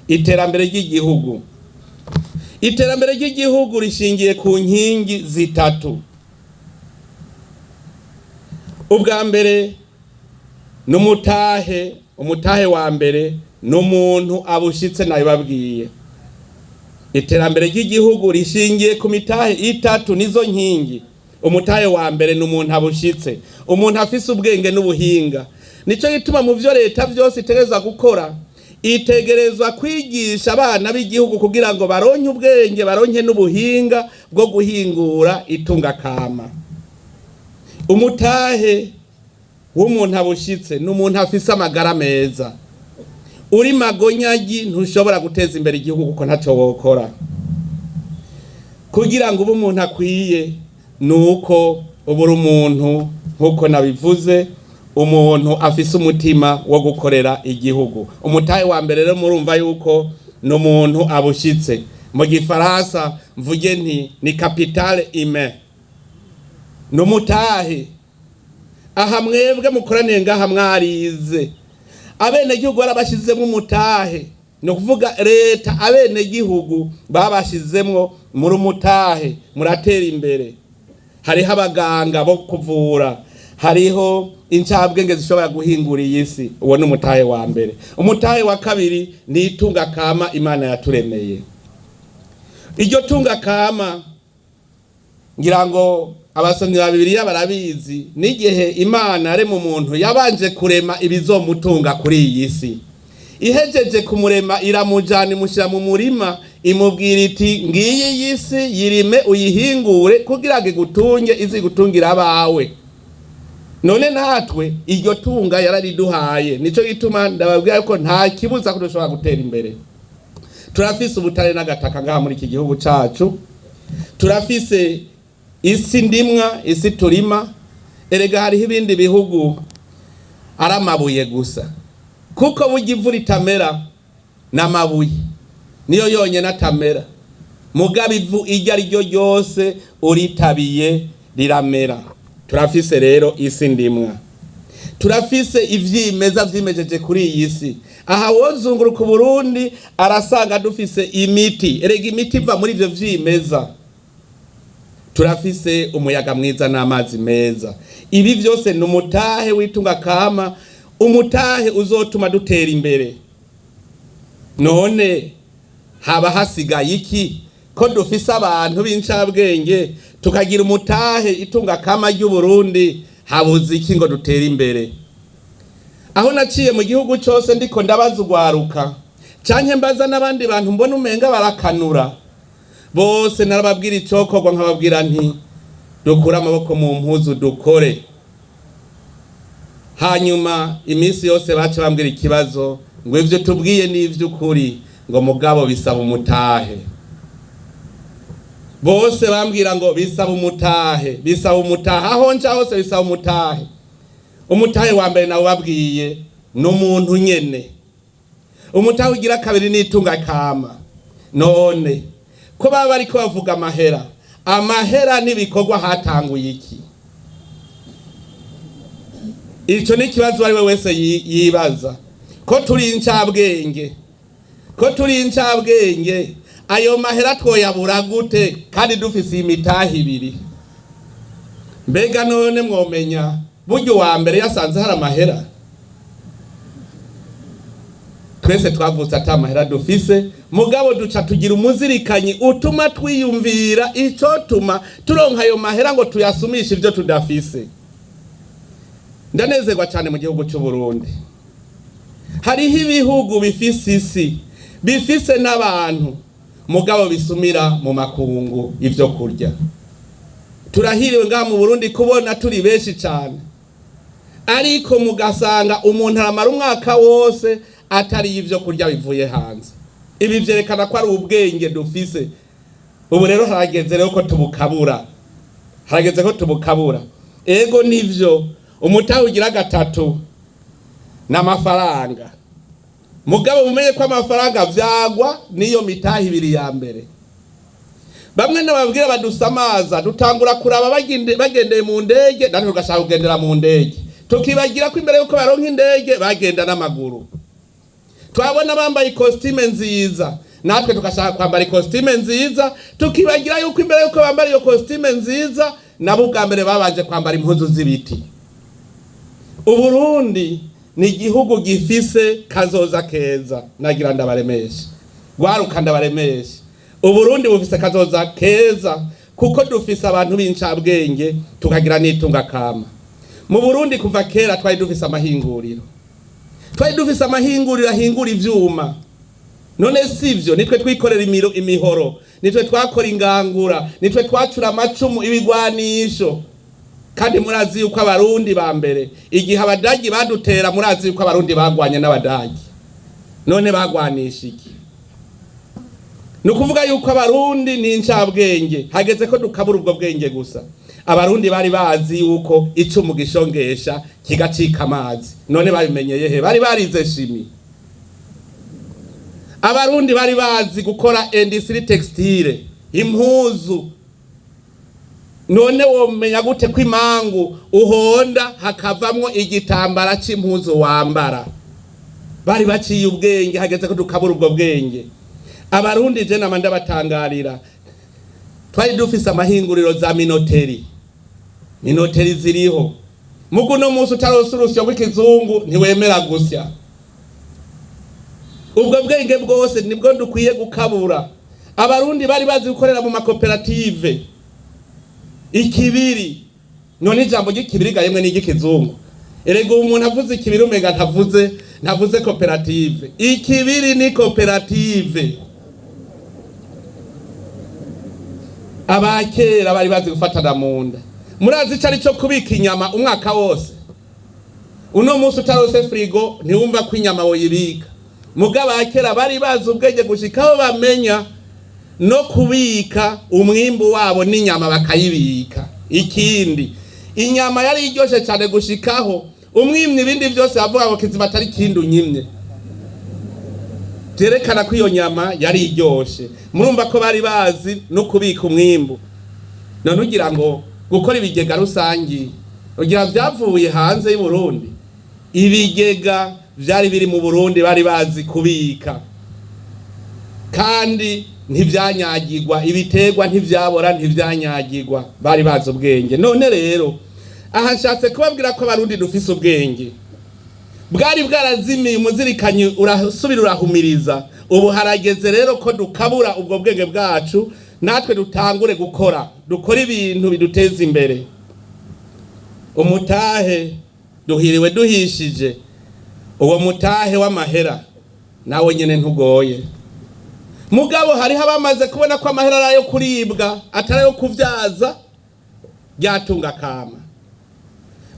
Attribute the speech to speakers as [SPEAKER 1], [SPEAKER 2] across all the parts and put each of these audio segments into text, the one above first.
[SPEAKER 1] Iterambere ry'igihugu, iterambere ry'igihugu rishingiye ku nkingi zitatu. Ubwa mbere n'umutahe. Umutahe wa mbere n'umuntu abushitse, nabibabwiye. Iterambere ry'igihugu rishingiye ku mitahe itatu, nizo nkingi. Umutahe wa mbere ni umuntu abushitse, umuntu afise ubwenge n'ubuhinga. Nico gituma mu vyo leta vyose itegerezwa gukora, itegerezwa kwigisha abana b'igihugu kugira ngo baronke ubwenge, baronke n'ubuhinga bwo guhingura itunga kama. Umutahe w'umuntu abushitse ni umuntu afise amagara meza. Uri magonyagi ntushobora guteza imbere igihugu, kuko ntacyo wokora. Kugira ngo ube umuntu akwiye, ni uko ubura umuntu, nk'uko nabivuze, umuntu afise umutima wo gukorera igihugu. Umutahe wa mbere rero murumva yuko ni umuntu abushitse. Mu Gifaransa mvuge nti ni capital humain, ni umutahe. Aha mwebwe mukoraniye ngaha mwarize, abenegihugu barabashizemwo umutahe. Ni ukuvuga leta, abenegihugu babashizemwo muri umutahe, muratera imbere. Hariho abaganga bo kuvura, hariho incabwenge zishobora guhingura iyi si. Uwo ni umutahe wa mbere. Umutahe wa kabiri ni itunga kama Imana yaturemeye. Iryo tunga kama, ngira ngo abasomyi ba Bibiliya barabizi, n'igihe Imana yarema umuntu, yabanje kurema ibizomutunga kuri iyi si. Ihejeje kumurema, iramujana, imushyira mu murima, imubwira iti: "Ngiyi iyi si, yirime uyihingure kugira ngo igutunge, izigutungira abawe." None natwe iryo tunga yarariduhaye. Nico gituma ndababwira ko nta kibuza ko dushobora gutera imbere. Turafise ubutare n'agataka ngaha muri iki gihugu cacu, turafise isi ndimwa, isi turima. Erega hariho ibindi bihugu ari amabuye gusa, kuko burya ivu ritamera n'amabuye niyo yonyene atamera. Mugabo ivu iryo ari ryo ryose uritabiye riramera. Turafise rero isi ndimwa, turafise ivyimeza vyimejeje kuri iyi si. Aha wozunguruka Uburundi arasanga dufise imiti. Erega imiti iva muri ivyo vyimeza. Turafise umuyaga mwiza n'amazi meza. Ibi vyose ni umutahe w'itunga kama, umutahe uzotuma dutera imbere. None haba hasigaye iki, ko dufise abantu b'incabwenge, tukagira umutahe itunga kama ry'Uburundi? Habuze iki ngo dutere imbere? Aho naciye mu gihugu cose ndiko ndabaza ugwaruka, canke mbaza n'abandi bantu mbona umenga barakanura, bose narababwira icokorwa, nkababwira nti: "Dukure amaboko mu mpuzu, dukore." Hanyuma iminsi yose baca bambwira ikibazo ngo: "Ivyo tubwiye ni ivy'ukuri," ngo "mugabo bisaba umutahe." Bose bambwira ngo bisaba umutahe, bisaba umutahe. Aho nja hose bisaba umutahe. Umutahe wa mbere nawe babwiye ni umuntu nyene. Umutahe ugira kabiri n'itunga kama. None ko baba bariko bavuga amahera, amahera n'ibikorwa, hatanguye iki? Ico ni ikibazo ari we wese yibaza. Ko turi incabwenge, ko turi incabwenge, ayo mahera twoyabura gute kandi dufise imitahe ibiri? Mbega none mwomenya burya uwa mbere yasanze hari amahera? Twese twavutse ata mahera dufise, mugabo duca tugira umuzirikanyi utuma twiyumvira icotuma turonka ayo mahera ngo tuyasumishe ivyo tudafise. Ndanezerwa cyane mu gihugu cy'u Burundi. Hariho ibihugu bifise isi, bifise n'abantu, mugabo bisumira mu makungu ivyo kurya. Turahiriwe ngaha mu Burundi kubona turi benshi cyane, ariko mugasanga umuntu aramara umwaka wose atari ivyo kurya bivuye hanze. Ibi vyerekana ko ari ubwenge dufise. Ubu rero harageze rero ko tubukabura, harageze ko tubukabura. Ego nivyo, umutahe ugira gatatu n'amafaranga. Mugabo mumenye ko amafaranga vyagwa niyo mitahe ibiri ya mbere. Bamwe nababwira badusamaza, dutangura kuraba bagendeye mu ndege, natwe tugashaka kugendera mu ndege, tukibagira ko imbere yuko baronka indege bagenda n'amaguru. Twabona bambaye ikositime nziza, natwe tugashaka kwambara ikositime nziza, tukibagira yuko imbere yuko bambara iyo kositime nziza, nabo ubwa mbere babanje kwambara impuzu z'ibiti. Uburundi ni igihugu gifise kazoza keza. Nagira ndabaremeshe, gwaruka, ndabaremeshe: Uburundi bufise kazoza keza, kuko dufise abantu b'incabwenge, tukagira n'itunga kama. Mu Burundi kuva kera twari dufise amahinguriro, twari dufise amahinguriro ahingura ivyuma. None sivyo? Nitwe twikorera imihoro, nitwe twakora ingangura, nitwe twacura amacumu, ibigwanisho. Kandi murazi yuko Abarundi ba mbere, igihe Abadagi badutera, murazi yuko Abarundi bagwanye n'Abadagi. None bagwanisha iki? Ni ukuvuga yuko Abarundi ni incabwenge, hageze ko dukabura ubwo bwenge gusa. Abarundi bari bazi yuko icumu gishongesha kigacika amazi. None babimenyeye he? Bari barize chimie? Abarundi bari bazi gukora industrie textile, impuzu. None womenya gute ko imangu uhonda hakavamwo igitambara c'impuzu wambara? Bari baciye ubwenge, hageze ko dukabura ubwo bwenge. Abarundi je nama ndabatangarira. Twari dufise amahinguriro, za minoterie. Minoterie ziriho mugu no munsi utaronse urusyo rw'ikizungu ntiwemera gusya. Ubwo bwenge bwose nibwo dukwiye gukabura. Abarundi bari bazi gukorera mu makoperative, ikibiri. None ijambo ry'ikibiri ga yemwe n'iry'ikizungu? Erega ubu umuntu avuze ikibiri umenga ntavuze koperative. Ikibiri ni koperative. Abakera bari bazi gufatana mu nda. Murazi ico ari cyo kubika inyama umwaka wose? Uno munsi utarose frigo ntiwumva ko inyama woyibika. Mugabo abakera bari bazi ubwenge gushika aho bamenya no kubika umwimbu wabo n'inyama bakayibika. Ikindi, inyama yari iryoshe cyane gushikaho umwimye ibindi byose bavuga ngo kizima atari kindi unyimye, byerekana ko iyo nyama yari iryoshe. Murumva ko bari bazi no kubika umwimbu. None ugira ngo gukora ibigega rusangi, ugira vyavuye hanze y'u Burundi? Ibigega vyari biri mu Burundi, bari bazi kubika kandi ntivyanyagirwa, ibiterwa ntivyabora, ntivyanyagirwa, bari bazi ubwenge. None rero aha nshatse kubabwira ko Abarundi dufise ubwenge bwari bwarazimiye. Umuzirikanyi urasubira urahumiriza. Ubu harageze rero ko dukabura ubwo bwenge bwacu, natwe dutangure gukora, dukora ibintu biduteza imbere. Umutahe duhiriwe duhishije, uwo mutahe w'amahera nawe nyene ntugoye. Mugabo hariho abamaze kubona ko amahera ari ayo kuribwa, atari ayo kuvyaza ryatunga kama.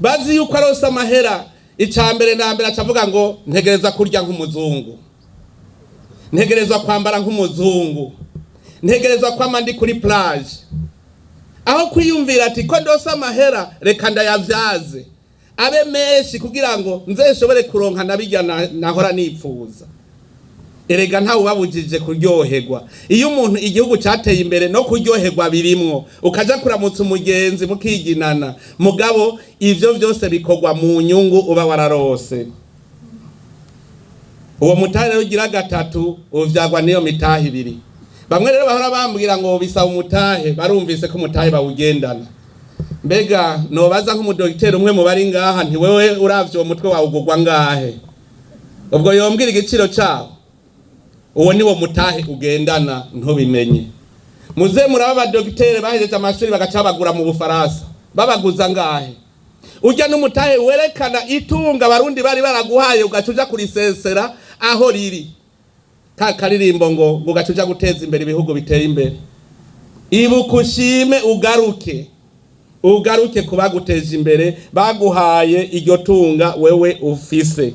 [SPEAKER 1] Bazi yuko arose amahera, icya mbere na mbere acavuga ngo ntegereza kurya nk'umuzungu, ntegerezwa kwambara nk'umuzungu, ntegerezwa kwama ndi kuri plage, aho kwiyumvira ati ko ndose amahera, reka ndayavyaze abe menshi kugira ngo nze nshobore kuronka nabirya nahora nipfuza. Erega ntawe ubabujije kuryoherwa. Iyo umuntu igihugu cyateye imbere, no kuryoherwa birimwo, ukaja kuramutsa umugenzi mukiginana. Mugabo ivyo vyose bikorwa mu nyungu uba wararose. Uwo mutahe rero ugira gatatu uvyagwa n'iyo mitahe ibiri. Bamwe rero bahora bambwira ngo bisaba umutahe, barumvise ko umutahe bawugendana. Mbega nobaza nk'umudogiteri umwe mu bari ngaha nti: "Wewe uravye uwo mutwe wawe ugurwa ngahe?" Ubwo yombwira igiciro cawo. Uwo ni wo mutahe ugendana ntubimenye. Muze muraba abadogiteri bahejeje amashuri bagaca babagura mu Bufaransa, babaguza ngahe? Ujya n'umutahe werekana itunga Abarundi bari baraguhaye, ugaca uja kurisesera aho riri. Ka karirimbo ngo ugaca uja guteza imbere ibihugu biteye imbere. Ibuka, ushime, ugaruke ku baguteje imbere, baguhaye iryo tunga wewe ufise.